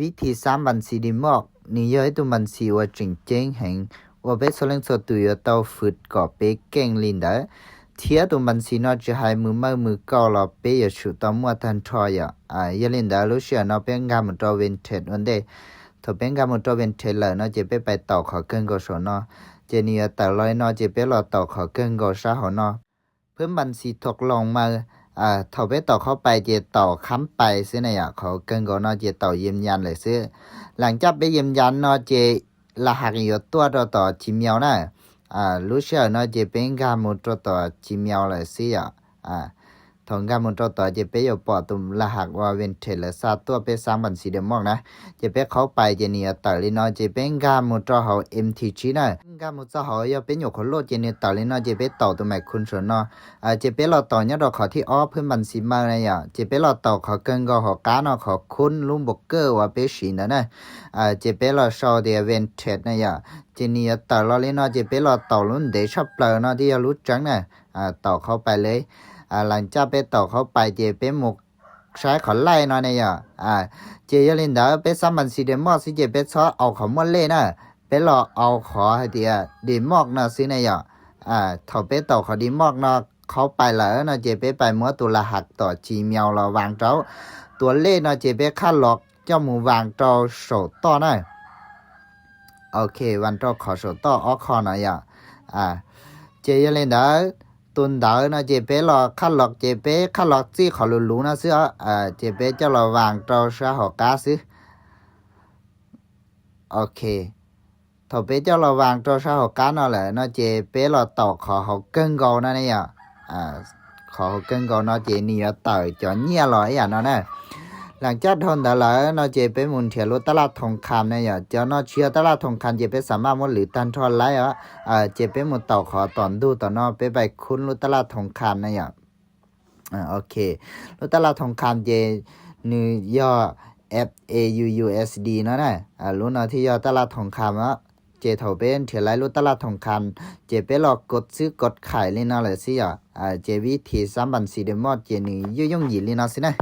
ວິທີສ້າງບັນຊີດີມອກນີ້ ເຮັດໃຫ້ໂຕບັນຊີວ່າເຈັງເຈັງແຮງ ວ່າເປັນໂຊເລັງໂຊຕຸຍວ່າເຕົ້າຟືດກໍເປັນເກັ່ງລິນເດີ ເທຍໂຕບັນຊີເນາະ ຈະໃຫ້ມືໃໝ່ມືເກົ່າລາວເປັນຢາຊູຕໍ່ມົວທັນທອຍອາ ຢາລິນເດີ ລູເຊຍເນາະ ເປັນການໝູ່ຕໍ່ເວັນເທດວັນເດ ເທົ່າເປັນການໝູ່ຕໍ່ເວັນເທດເລີເນາະ ຈະເປັນໄປຕໍ່ຂໍເກີນກໍໂຊເນາະ ຈະນີ້ເຕີລອຍເນາະ ຈະເປັນລອຕໍ່ຂໍເກີນກໍຊາເຮົາເນາະ ເພີ່ມບັນຊີທົກລອງມາ ອາ ເທົ່າໄປຕໍ່ເຂົ້າໄປ ເຈຕໍ່ຄຳໄປ ຊື່ນະຢາ ຂໍເກີນກໍເນາະ ເຈຕໍ່ຢືນຢັນເລີຍຊື່ ຫຼັງຈາກໄປຢືນຢັນເນາະ ເຈລະຫັດຢູ່ຕົວຕໍ່ຕໍ່ຈີເມວນະ ອາ ລູເຊຍເນາະ ເຈເປັນການໝູ່ຕໍ່ຕໍ່ຈີເມວເລີຍຊື່ຢາ ອາ ເທົ່າການໝູ່ຕໍ່ຕໍ່ ເຈເປັນຢູ່ປອກຕຸ່ມລະຫັດວ່າເວັນເທດເລີຊາຕົວເປັນສ້າງບັນຊີເດມອກນະ ເຈເປັນເຂົ້າໄປ ເຈນີ້ເຕີລີເນາະ ເຈເປັນການໝູ່ຕໍ່ເຮົາເອັມທີຈີນະ ການໝູ່ຕໍ່ເຮົາຢາເປັນຢູ່ຄົນໂລດ ເຈນີ້ເຕີລີເນາະ ເຈເປັນຕໍ່ຕຸ່ມໄມຄຸນໂຊເນາະ ອາ ເຈເປັນລອຕໍ່ຍອດດອກຂໍທີ່ອອກເພີ່ມບັນຊີໃໝ່ນະຢາ ເຈເປັນລອຕໍ່ຂໍເກີນກໍເຮົາກາເນາະ ຂໍຄຸນລຸງໂບເກີວ່າເປັນສີນະນະ ອາ ເຈເປັນລອຊອເດຍເວັນເທດນະຢາ ເຈນີ້ເຕີລອລີເນາະ ເຈເປັນລອຕໍ່ລຸງເດຊອບເປີເນາະ ທີ່ຢາກຮູ້ຈັກນະ ອາ ຕໍ່ເຂົ້າໄປເລີຍ ອາ ຫຼັງຈາກໄປຕໍ່ເຂົ້າໄປ ເຈເປັນໝູ່ ໃຊ້ເຂົາໄລ່ເນາະນະຢາ ອາ ເຈຢາລິນເດີ ເປັນສ້າງບັນຊີເດມອກ ຊິເຈເປັນຊອດເອົາເຂົາໝົດເລີຍນະ ເປັນລອເອົາເຂົາໃຫ້ເດຍເດມອກເນາະ ຊື່ນະຢາ ອາ ເທົ່າເປັນຕໍ່ເຂົາເດມອກເນາະ ເຂົ້າໄປເລີເນາະ ເຈເປັນໄປໝູ່ຕົວລະຫັດຕໍ່ຈີເມວລະຫວ່າງເຈົ້າ ຕົວເລກເນາະ ເຈເປັນຄັດລອກ ເຈົ້າໝູ່ວາງເຈົ້າໂສຕໍ່ນະ ໂອເຄ ວາງເຈົ້າຂໍໂສຕໍ່ອອກຂໍນະຢາ ອາ ເຈຢາລິນເດີ ຕຸນເດີເນາະ ເຈເປລອຄັດລອກ ເຈເປຄັດລອກຈີຂໍຫຼູນະຊື່ ອາ ເຈເປເຈົ້າລະຫວ່າງເຈົ້າຊາຫົກກາຊື່ ໂອເຄ ເທົ່າເປເຈົ້າລະຫວ່າງເຈົ້າຊາຫົກກາເນາະແຫຼະເນາະ ເຈເປລະເຕົາຂໍເຮົາເກີງເກົານະນີ້ ອາ ຂໍເຮົາເກີງເກົາເນາະ ເຈນີ້ເຕົາຈອນເຍລອຍອາເນາະນະ ຫຼັງຈາກທົນດາລາເນາະ ເຈເປໝູນທຽນລຸຕະຫຼາດທົງຄຳນະ ເຈົ້າເນາະ ເຊຍຕະຫຼາດທົງຄຳ ເຈເປສາມາດໝູນຫຼືຕັນທອນໄລອະ ເອີ ເຈເປໝູນເຕົາຂໍຕອນດູຕອນເນາະ ເປໄປຄຸນລຸຕະຫຼາດທົງຄຳນະ ອາ ໂອເຄ ລຸຕະຫຼາດທົງຄຳ ເຈນີ້ຍໍ ເອັຟ ເອ ຢູ ຢູ ເອັສ ດີ ເນາະນະ ອາ ລຸນເນາະ ທີ່ຍໍຕະຫຼາດທົງຄຳເນາະ ເຈເທົ່າເປັນເທລາຍລຸຕະຫຼາດທົງຄຳ ເຈໄປລອກກົດຊື້ກົດຂາຍລີເນາະ ແລະຊິອາ ເຈວິທີສາມບັນຊີເດມອດ ເຈນີ້ຢູ່ຍົງຢີລີເນາະຊິນະ